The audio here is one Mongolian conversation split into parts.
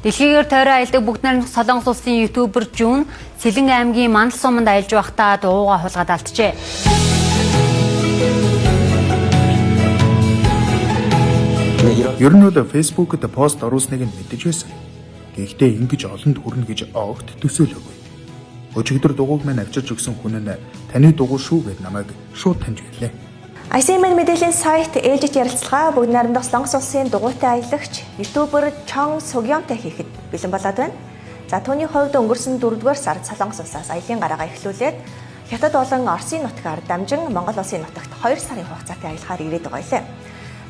Дэлхийгээр тойрон аялдаг бүгд найрамдах Солонгос улсын YouTuber Жун Сэлэн аймгийн Мандал суманд аялж байхдаа дугуйгаа хулгайд алджээ. Ер нь бол Facebook-д пост оруулсныг нь мэдэж байсан. Гэхдээ ингэж олонд хүрнэ гэж огт төсөөлөөгүй. Өчигдөр дугуйг минь авчирч өгсөн хүн нь таны дугуй шүү гэд намайг шууд таньж байлээ. ICMN мэдээллийн сайт ээлжит ярилцлага бүгд найрамдах Солонгос улсын дугуйтай аялагч YouTuber Чон Сугёнтай хийхэд бэлэн болоод байна. За түүний хувьд өнгөрсөн 4-р сард Солонгос улсаас аялын гараагаа эхлүүлээд Хятад болон Оросын нутгаар дамжин Монгол улсын нутагт 2 сарын хугацаатай аялахаар ирээд байгаа илээ.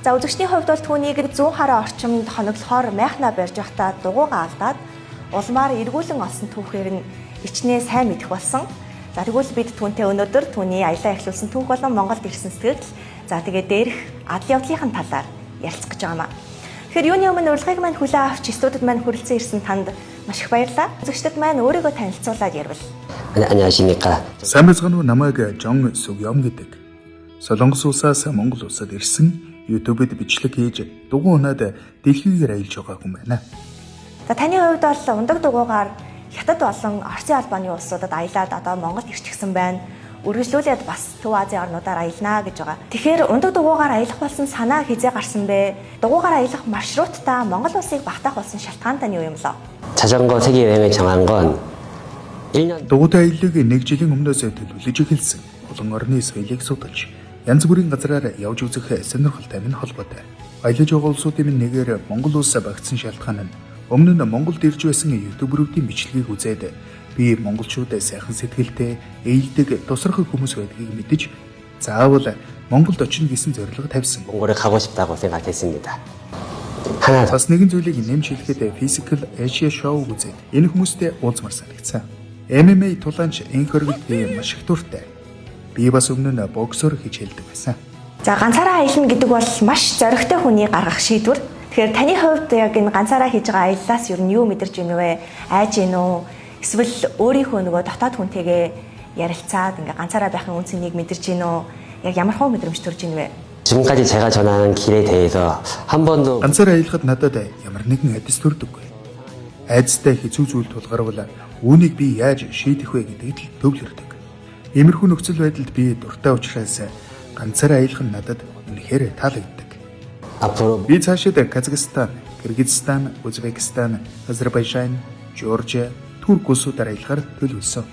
За үзэгчдийн хувьд бол түүнийг 100 гаруй орчимд хоноглохоор майхнаа барьж байхдаа дугуйгаа алдаад улмаар эргүүлэн олсон түүхээр нь ичнээ сайн мэдэх болсон. За тэгвэл бид түүнтэй өнөөдөр түүний аялаа эхлүүлсэн түүх болон Монголд ирсэн сэтгэл за тэгээ дээрх адал явдлынхын талаар ярилцах гэж байгаа юм. Тэгэхээр юуны өмнө урилгыг маань хүлээн авч студид маань хүрэлцэн ирсэн танд маш их баярлалаа. Үзэгчдэд маань өөрийгөө танилцуулаад ярил. 안녕하십니까. Сайн байцгаана уу, намайг Жон Сугём гэдэг. Солонгос улсаас Монгол улсад ирсэн, YouTube-д бичлэг хийж дугуй унаад дэлхийгээр аялж байгаа хүн байна. За таны хувьд бол ундаг дугуйгаар Хятад болон Оросын албаны улсуудад аялаад одоо Монголд ирчихсэн байна. Үргэлжлүүлээд бас Төв Азийн орнуудаар аялнаа гэж байгаа. Тэгэхээр ундаг дугуйгаар аялах болсон санаа хэзээ гарсан бэ? Дугуйгаар аялах маршруттай Монгол улсыг багтаах болсон шалтгаан таны юу юм лөө? 자전거 세계 여행을 정한 건 1년 Дугуйтай аяллыг нэг жилийн өмнөөс төлөвлөж эхэлсэн. Олон орны соёлыг судалж, янз бүрийн газраар явж үзэх сонирхолтой минь холбоотой. Аялаж байгаа улсуудын минь нэгээр Монгол улс багтсан шалтгаан нь өмнө нь Монголд ирж байсан YouTuber-үүдийн бичлэгийг үзээд би монголчууд сайхан сэтгэлтэй, ээлдэг, тусархаг хүмүүс байдгийг мэдэж заавал Монголд очино гэсэн зорилго тавьсан. 몽골에 가고 싶다고 생각했습니다. 하나 더 Бас нэгэн зүйлийг нэмж хэлэхэд Physical Asia Show үзээд энэ хүмүүстэй уулзмар санагдсан. MMA тулаанч энэ хөргөлд би маш их дуртай. Би бас өмнө нь боксер хичээлдэг байсан. За ганцаараа аялна гэдэг бол маш зоригтой хүний гаргах шийдвэр. Тэгэхээр таны хувьд яг энэ ганцаараа хийж байгаа аяллаас ер нь юу мэдэрч байна вэ? Айж гин үү? Эсвэл өөрийнхөө нөгөө дотоод хүнтэйгээ ярилцаад ингээ ганцаараа байхын үн цэнийг мэдэрч гин үү? Яг ямар хөө мэдрэмж төрж байна вэ? 지금까지 제가 전하는 길에 대해서 한 번도 Ганцаараа аялахад надад ямар нэгэн айдас төрдөггүй. Айдастай хэцүү зүйл тулгарвал үүнийг би яаж шийдэх вэ гэдэгт л төвлөрдөг. Иймэрхүү нөхцөл байдалд би дуртай учраас ганцаараа аялах нь надад үнэхээр таалагддаг. 앞으로 Би цаашид Казахстан, Кыргызстан, Узбекистан, Азербайджан, Жоржиа, Турк улсуудаар аялахар төлөвлөсөн.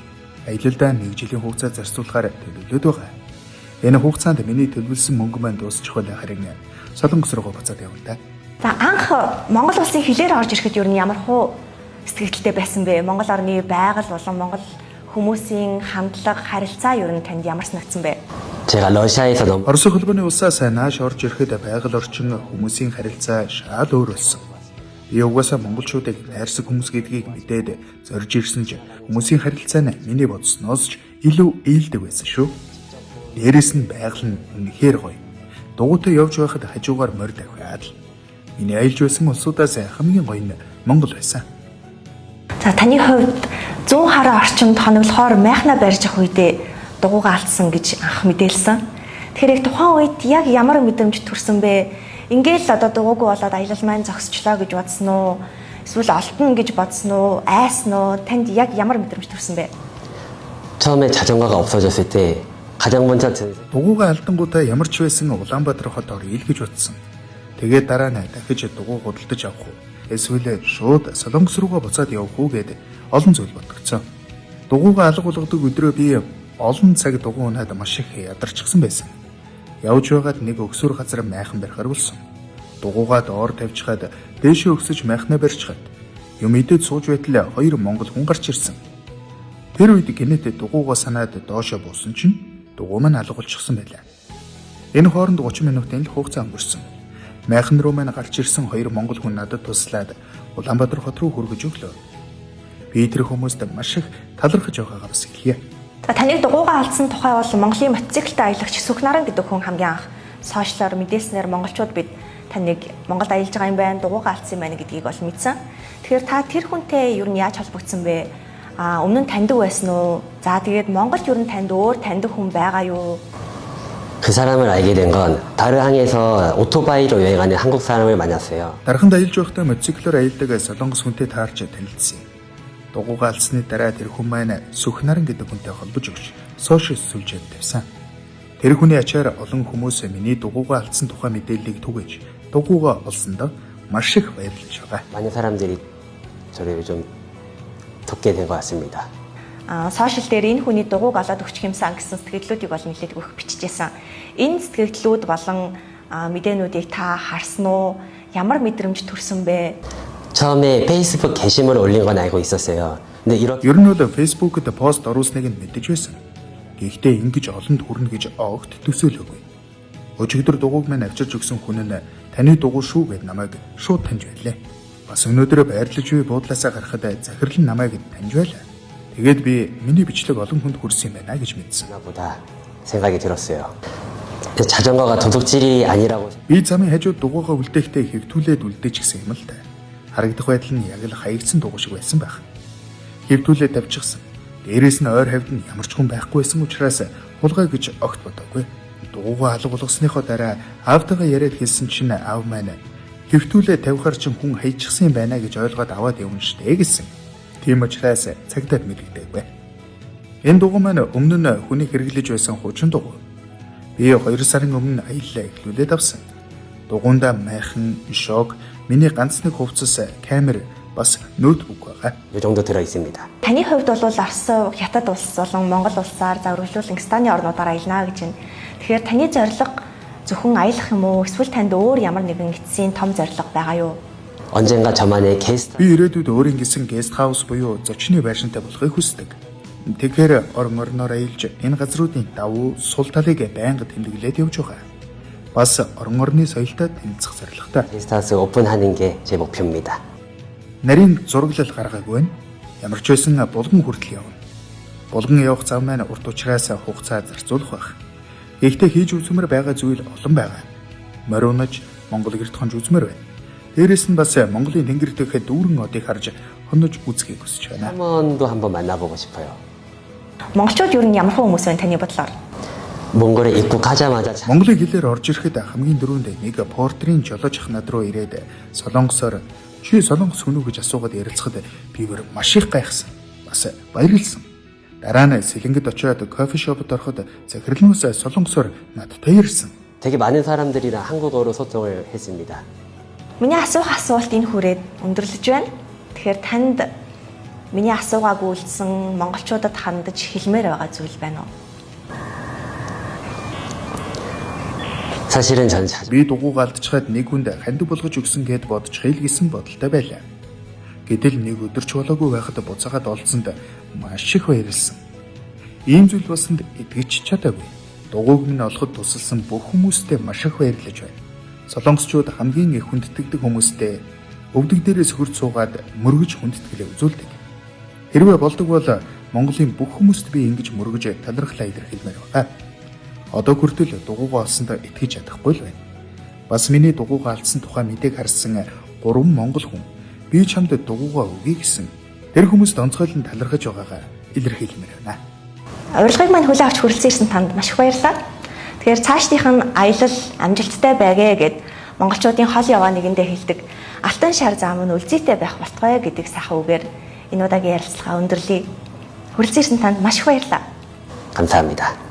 Аялалдаа нэг жилийн хугацаа зарцуулахаар төлөвлөд байгаа. Энэ хугацаанд миний төлөвлөсөн мөнгө маань дуусчихвал харин Солонгос руу буцаад явна да. За анх Монгол улсын хилээр орж ирэхэд ер нь ямар хуу сэтгэлдтэй байсан бэ? Монгол орны байгаль болон Монгол хүмүүсийн хандлага, харилцаа ер нь танд ямар санагдсан бэ? 제가 러시아에서 넘 Оросын холбооны улсаас нааш орж ирэхэд байгаль орчин, хүмүүсийн харилцаа шал өөр болсон. Би угаасаа монголчуудыг найрсаг хүмүүс гэдгийг мэдээд зорж ирсэн ч хүмүүсийн харилцаа нь миний бодсноос ч илүү ээлдэг байсан шүү. Дээрээс нь байгаль нь үнэхээр гоё. Дугуйтай явж байхад хажуугаар морь давхиад л. Миний аялж байсан улсуудаас хамгийн гоё нь Монгол байсан. За таны хувьд 100 гаруй орчимд хоноглохоор майхнаа барьж авах үедээ дугуйгаа алдсан гэж анх мэдээлсэн. Тэгэхээр яг тухайн үед яг ямар мэдрэмж төрсөн бэ? Ингээл одоо дугуйгүй болоод аялал маань зогсчлоо гэж бодсон уу? Эсвэл олдно гэж бодсон уу? Айсан уу? Танд яг ямар мэдрэмж төрсөн бэ? 처음에 자전거가 없어졌을 때 가장 먼저 든 Дугуйгаа алдангуудаа ямар ч байсан Улаанбаатар хот орё л гэж бодсон. Тэгээд дараа нь дахиж дугуй худалдаж авах уу? Эсвэл шууд Солонгос руугаа буцаад явах уу гэд олон зүйл бодогдсон. Дугуйгаа алга болгодог өдрөө би олон цаг дугуй унаад маш их ядарчихсан байсан. Явж байгаад нэг өгсөр газар майхан барихаар болсон. Дугуйгаа доор тавьчихад дээшээ өгсөж майхнаа барьчихад юм идээд сууж байтал хоёр монгол хүн гарч ирсэн. Тэр үед гинэт дугуйгаа санаад доошоо буусан чинь дугуй маань алга болчихсон байлаа. Энэ хооронд 30 минутын л хугацаа өнгөрсөн. Майхан руу маань гарч ирсэн хоёр монгол хүн надад туслаад Улаанбаатар хот руу хүргэж өглөө. Би тэр хүмүүст маш их талархаж байгаагаа бас хэлье. За таныг дугуйгаа алдсан тухай бол Монголын мотоциклтэй аялагч Сүхнаран гэдэг хүн хамгийн анх сошиалар мэдээлснээр монголчууд бид таныг Монголд аялж байгаа юм байна, дугуйгаа алдсан юм байна гэдгийг бол мэдсэн. Тэгэхээр та тэр хүнтэй ер нь яаж холбогдсон бэ? А өмнө нь таньдаг байсан уу? За тэгээд Монголд ер нь танд өөр таньдаг хүн байгаа юу? 그 사람을 알게 된 건 다르항에서 오토바이로 여행하는 한국 사람을 만났어요. Дарханд аялж байхдаа мотоциклоор аялдаг солонгос хүнтэй таарч танилцсан юм. Дугуйгаа алдсны дараа тэр хүн маань Сүхнаран гэдэг хүнтэй холбож өгч сошиал сүлжээд тавьсан. Тэр хүний ачаар олон хүмүүс миний дугуйгаа алдсан тухай мэдээллийг түгээж дугуйгаа олсондоо маш их баярлаж байгаа. 많은 사람들이 저를 좀 돕게 된 것 같습니다. А сошиал дээр энэ хүний дугуйг олоод өгчих юмсан гэсэн сэтгэлдлүүдийг бол нэлээд өгөх бичижсэн. Энэ сэтгэлдлүүд болон мэдээнүүдийг та харсан уу? Ямар мэдрэмж төрсөн бэ? 처음에 페이스북 게시물을 올린 건 알고 있었어요. 근데 이렇게 Ер нь бол Facebook-д пост оруулсныг нь мэдэж байсан. Гэхдээ ингэж олонд хүрнэ гэж огт төсөөлөөгүй. Өчигдөр дугуйг минь авчирч өгсөн хүн нь таны дугуй шүү гэд намайг шууд таньж байлаа. Бас өнөөдөр байрлаж буй буудлаасаа гарахад захирал нь намайг таньж байлаа. Тэгээд би миний бичлэг олон хүнд хүрсэн юм байна гэж мэдсэн. 나 보다 생각이 들었어요. 자전거가 도둑질이 아니라고 Би замын хажууд дугуйгаа үлдээхдээ хэвтүүлээд үлдээчихсэн юм л та. Харагдах байдал нь яг л хаягдсан дугуй шиг байсан байх. Хэвтүүлээд тавьчихсан. Дээрээс нь ойр хавьд нь ямар ч хүн байхгүй байсан учраас хулгай гэж огт бодоогүй. Дугуйгаа алга болгосныхоо дараа аавтайгаа яриад хэлсэн чинь аав маань хэвтүүлээ тавихаар чинь хүн хаячихсан юм байна гэж ойлгоод аваад явна штэ гэсэн. Тийм учраас цагдаад мэддэггүй. Энэ дугуй маань өмнө нь хүний хэрэглэж байсан хуучин дугуй. Би 2 сарын өмнө аяллаа эхлүүлээд авсан. Дугуйндаа майхан, шок, миний ганц нэг хувцас, камер, бас ноутбук байгаа. 이 정도 들어 있습니다. Таны хувьд бол Орос, Хятад улс болон Монгол улсаар за үргэлжлүүлэн Инстаны орнуудаар аялна гэж байна. Тэгэхээр таны зорилго зөвхөн аялах юм уу? Эсвэл танд өөр ямар нэгэн эцсийн том зорилго байгаа юу? 언젠가 저만의 게스트 Би ирээдүйд өөрийн гэсэн гест хаус буюу зочны байшинтай болохыг хүсдэг. Тэгэхээр орон орноор аялж энэ газруудын давуу сул талыг байнга тэмдэглээд явж байгаа. Бас орон орны соёлтой танилцах зорилготой. 게스트하우스 오픈하는 게 제 목표입니다. Нарийн зураглал гаргаагүй байна. Ямар ч байсан булган хүртэл явна. Булган явах зам маань урт учраас хугацаа зарцуулах байх. Гэхдээ хийж үзмээр байгаа зүйл олон байгаа. Морь унаж Монгол гэрт хонж үзмээр байна. Дээрээс нь бас Монголын тэнгэр дэх дүүрэн одыг харж хонож үзхийг хүсэж байна. 샤먼도 한번 만나보고 싶어요. Монголчууд ер нь ямар хүмүүс вэ таны бодлоор? 몽골에 입국하자마자 Монголын хэлээр орж ирэхэд хамгийн түрүүнд нэг портрийн жолооч ах над руу ирээд солонгосоор чи солонгос хүн үү гэж асуугаад ярилцахад би бүр маш их гайхсан. Бас баярлсан. Дараа нь Сэлэнгэд очиод кофе шопд ороход захирал нь бас солонгосоор надтай ярьсан. 되게 많은 사람들이랑 한국어로 소통을 했습니다. Миний асуух асуулт энэ хүрээд өндөрлөж байна. Тэгэхээр танд миний асуугаагүй үлдсэн монголчуудад хандаж хэлмээр байгаа зүйл байна уу? 사실은 전 자- Би дугуйгаа алдчихад нэг хүнд хандив болгож өгсөн гэд бодож хэл гэсэн бодолтой байлаа. Гэтэл нэг өдөр ч болоогүй байхад буцаагаад олдсонд маш их баярлсан. Ийм зүйл болсонд итгэж чадаагүй. Дугуйг минь олоход тусалсан бүх хүмүүстээ маш их баярлаж байна. Солонгосчууд хамгийн их хүндэтгэдэг хүмүүстэй өвдөг дээрээ сөхөрч суугаад мөргөж хүндэтгэлээ үзүүлдэг. Хэрвээ болдог бол Монголын бүх хүмүүст би ингэж мөргөж талархлаа илэрхийлмээр байгаа. Одоо хүртэл дугуйгаа олсондоо итгэж чадахгүй л байна. Бас миний дугуйгаа алдсан тухай мэдээг харсан 3 монгол хүн би чамд дугуйгаа өгье гэсэн тэр хүмүүст онцгойлон талархаж байгаагаа илэрхийлмээр байна. Урилгыг маань хүлээн авч хүрэлцэн ирсэн танд маш их баярлалаа. Тэгэхээр цаашдынх нь аялал амжилттай байгээ гэд монголчуудын хол яваа нэгэндээ хэлдэг алтан шар зам нь үлзийтэй байх болтугай гэдэг сайхан үгээр энэ удаагийн ярилцлага өндөрлөе. Хүрэлцэн ирсэн танд маш их баярлалаа. 감사합니다.